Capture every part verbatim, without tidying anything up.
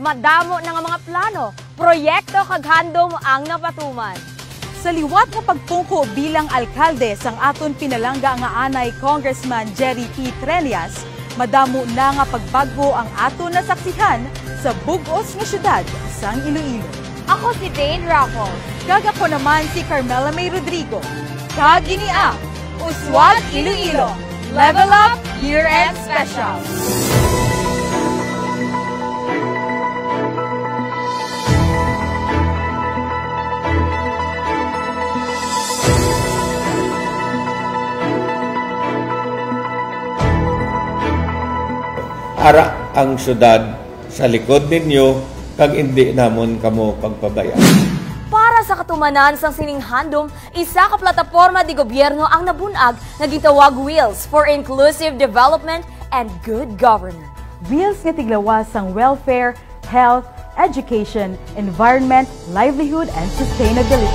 Madamo na nga mga plano, proyekto kag handom ang napatuman. Sa liwat nga pagpungko bilang alkalde sang aton pinalangga nga anay Congressman Jerry P. Trellas, madamo na nga pagbag-o ang aton nasaksihan sa bug-os nga siyudad sang Iloilo. Ako si Dane Raffles. Kag ako naman si Carmela May Rodrigo. Kag ini ang Uswag Iloilo, Level Up Year End Special. Ara ang syudad sa likod ninyo, kag indi namon kamo pagpabay-an. Para sa katumanan sang sining handom, isa ka plataporma di gobyerno ang nabun-ag nga gintawag Wheels for Inclusive Development and Good Governance. Wheels nga tiglawas sang welfare, health, education, environment, livelihood, and sustainability.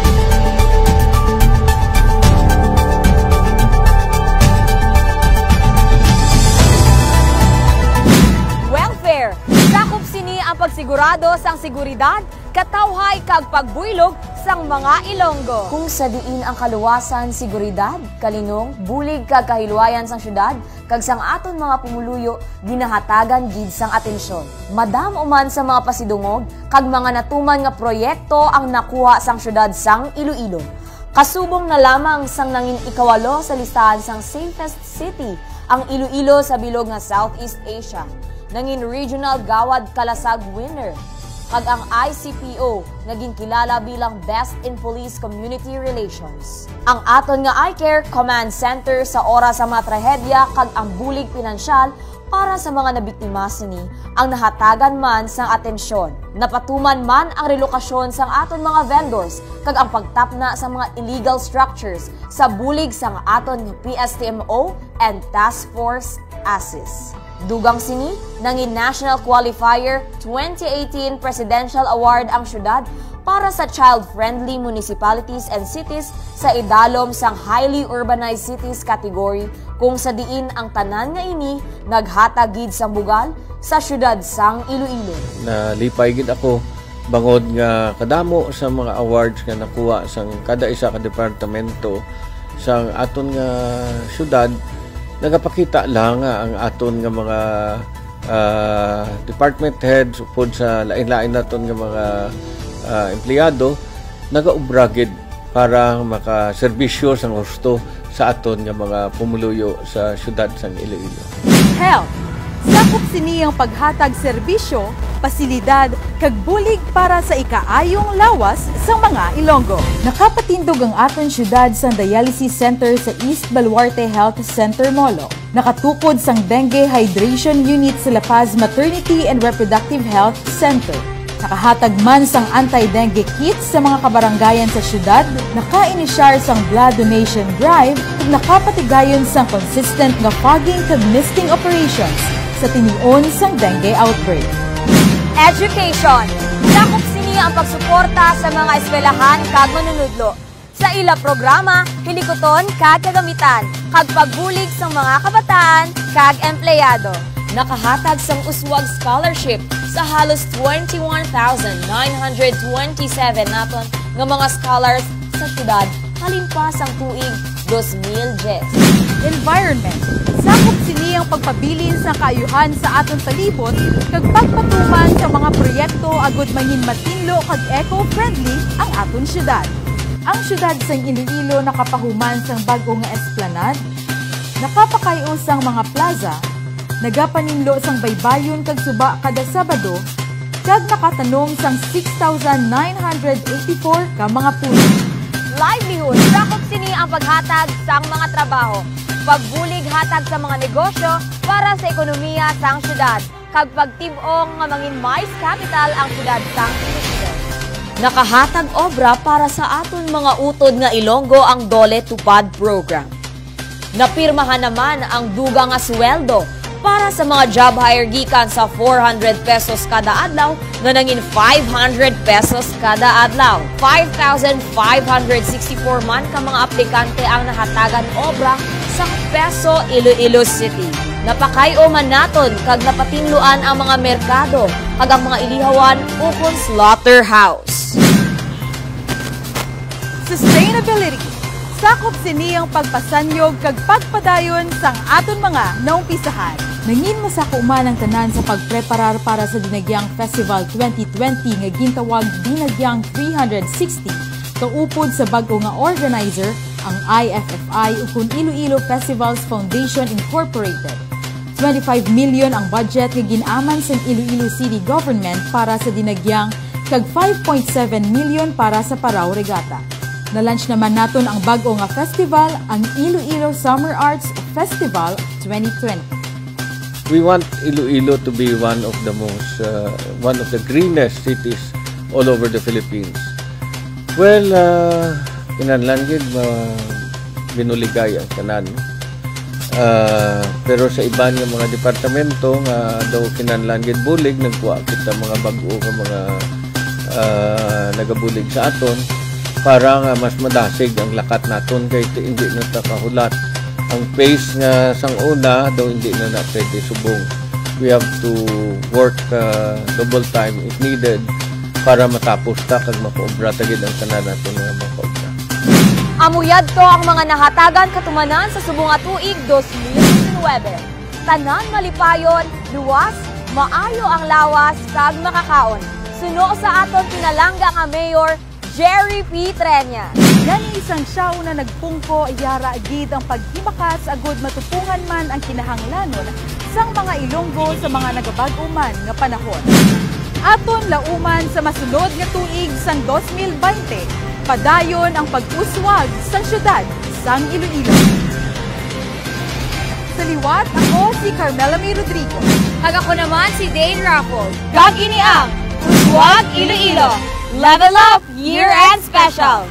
Welfare. Sakop sini ang pagsigurado sang seguridad, katawhay, kag pagbuylog sang mga Ilonggo. Kung sa diin ang kaluwasan, seguridad, kalinong, bulig, kag kahilwayan sang syudad kag sang aton mga pumuluyo ginahatagan gid sang atensyon. Madamo man sa mga pasidungog kag mga natuman nga proyekto ang nakuha sang syudad sang Iloilo. Kasubong na lamang sang nangin ikawalo sa listahan sang safest city ang Iloilo sa bilog nga Southeast Asia. Nangin Regional Gawad Kalasag winner, kag ang I C P O nga ginkilala bilang Best in Police Community Relations. Ang aton nga I care Command Center sa oras sa mga trahedya kag ang bulig pinansyal para sa mga nabiktima sini ang nahatagan man sang atensyon. Napatuman man ang relokasyon sang aton mga vendors kag ang pagtapna sa mga illegal structures sa bulig sang aton nga P S T M O and Task Force ASIS. Dugang sini, nangin National Qualifier twenty eighteen Presidential Award ang syudad para sa child-friendly municipalities and cities sa idalom sang highly urbanized cities category, kung sa diin ang tanan nga ini naghatag gid sang bugal sa syudad sang Iloilo. Nalipay gid ako bangod nga kadamo sa mga awards nga nakuha sang kada isa ka departamento sang aton nga syudad, nagapakita lang nga ang aton nga mga, ah, department heads upod sa lain-lain naton nga mga, ah, empleyado nagaubra gid para makaserbisyo sang husto sa aton nga mga pumuluyo sa siyudad sang Iloilo. Health. Sakop sini ang paghatag serbisyo, pasilidad, kag bulig para sa ikaayong lawas sang mga Ilonggo. Nakapatindog ang aton siyudad sang dialysis center sa East Baluarte Health Center, Molo. Nakatukod sang dengue hydration unit sa La Paz Maternity and Reproductive Health Center. Nakahatag man sang anti-dengue kits sa mga kabarangayan sa siyudad, naka-inisyar sang blood donation drive, ug nakapatigayon sang consistent nga fogging kag misting operations sa tinion sang dengue outbreak. Education. Sakop sini ang pagsuporta sa mga eskwelahan kag manunudlo sa ila programa, hilikuton kag kagamitan, kag pagbulig sa mga kabataan kag empleyado. Nakahatag sang uswag scholarship sa halos twenty-one thousand nine hundred twenty-seven naton nga mga scholars sa siyudad halin pa sang tuig dos mil diyes. Environment. Sakop sini ang pagpabilin sa kaayuhan sa aton palibot kag pagpatuman sa mga proyekto agud mangin matinlo kag eco-friendly ang aton siyudad. Ang siyudad sang Iloilo nakapahuman sang bag-o nga esplanade, nakapakay-o sang mga plaza, nagapaninlo sang baybayon kag suba kada Sabado, kag nakatanom sang six thousand nine hundred eighty-four ka mga puno. Livelihood, sakop sini ang paghatag sang mga trabaho, pagbulig hatag sa mga negosyo para sa ekonomiya sang siyudad, kag pagtib-ong nga mangin mais capital ang siyudad sang Iloilo. Nakahatag obra para sa aton mga utod nga Ilonggo ang DOLE TUPAD program. Napirmahan naman ang dugang nga sweldo para sa mga job hire gikan sa four hundred pesos kada adlaw nga nangin five hundred pesos kada adlaw. Five thousand five hundred sixty-four man ka mga aplikante ang nahatagan obra sa PESO Iloilo City. Napakay-o man naton kag napatinluan ang mga merkado kag ang mga ilihawan ukon slaughterhouse. Sustainability. Sakop sini ang pagpasanyog kag pagpadayon sang aton mga naumpisahan. Nangin masako man ang tanan sa pagpreparar para sa Dinagyang Festival twenty twenty nga gintawag Dinagyang three hundred sixty, kaupod sa bag-o nga organizer, ang I F F I, ukon Iloilo Festivals Foundation Incorporated. Twenty-five million ang budget nga gin-aman sang Iloilo City Government para sa Dinagyang kag five point seven million para sa Parao Regatta. Na-launch naman naton ang bag-o nga festival, ang Iloilo Summer Arts Festival twenty twenty. We want Iloilo to be one of the most, uh, one of the greenest cities all over the Philippines. Well, uh, kinahanglan gid ma-, binuligay ang tanan. Ah, pero sa iban nga mga departamento nga daw kinahanglan gid bulig, nagkuha kita mga bag-o nga mga, ah, nagabulig sa aton para nga mas madasig ang lakat naton, kay ti-, hindi na ta kahulat. Ang pace nga sang una daw hindi na na pwede subong. We have to work, ah, double time if needed para matapos ta kag makaobra ta gid ang tanan naton nga mga kaobra. Amo yadto ang mga nahatagan katumanan sa subong nga tuig dos mil disinuybe. Tanan malipayon, luwas, maayo ang lawas, kag makakaon. Suno sa aton pinalangga nga Mayor, Jerry P. Treña. Gani, sang siya una nagpungko, yara gid ang paghibakas agud matupongan man ang kinahanglanon sang mga Ilonggo sa mga nagabag-o man nga panahon. Aton lauman sa masunod nga tuig sang dos mil baynte, padayon ang pag-uswag sang siyudad sang Iloilo. Sa liwat, ako si Carmela May Rodrigo. Kag ako naman si Dane Raffles. Kag ini ang Uswag Iloilo. Level up, Year End Special.